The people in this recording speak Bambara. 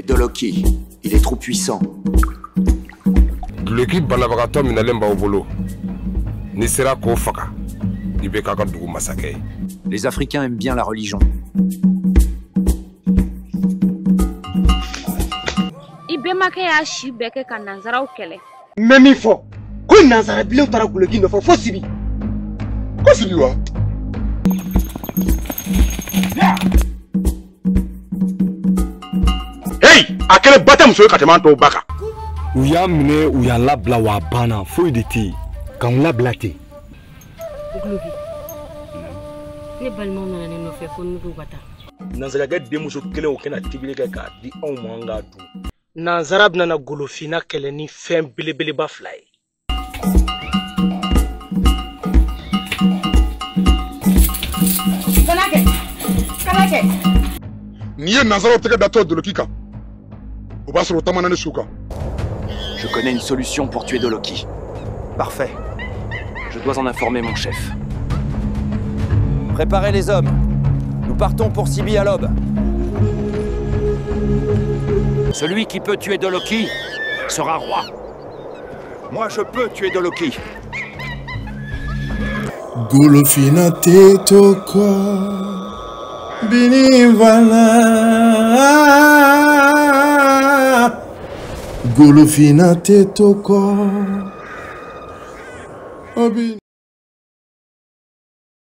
Doloki, il est trop puissant. Duloki banabagatɔ minɛlen b'aw bolo. N'i sera k'o faga, i bɛ k'a ka dugu masakɛ ye. Les Africains aiment bien la religion. I bɛnbakɛ y'a si bɛɛ kɛ ka nanzaraw kɛlɛ. N bɛ min fɔ, ko nanzarabilenw taara Guloki nɔfɛ fo Sibi. Ko Sibi wa? Hey, a kɛlen ba tɛ muso ye ka tɛmɛ an tɔw ba kan. U y'a minɛ, u y'a labila wa a banna, foyi de tɛ yen. K'anw labila ten. Guloki, ne balimaw nana ne nɔfɛ ko ne k'u ka taa. Nanzarakɛ denmuso kelen o kɛna tibili kɛ k'a di anw ma an k'a dun. Nanzara bɛna golofinna kɛlɛ ni fɛn belebeleba fila ye. Kana kɛ, kana kɛ. N'i ye nanzaraw tɛgɛ datɔ Doloki kan, o b'a sɔrɔ o taamana ni su kan. Je connais une solution pour tuer Doloki. Parfait. Je dois en informer mon chef. Préparez les hommes. Nous partons pour Sibi à l'aube. Celui qui peut tuer Doloki sera roi. Moi, je peux tuer Doloki. Golofina tɛ to kɔ, bini vala. Golofina tɛ to kɔ.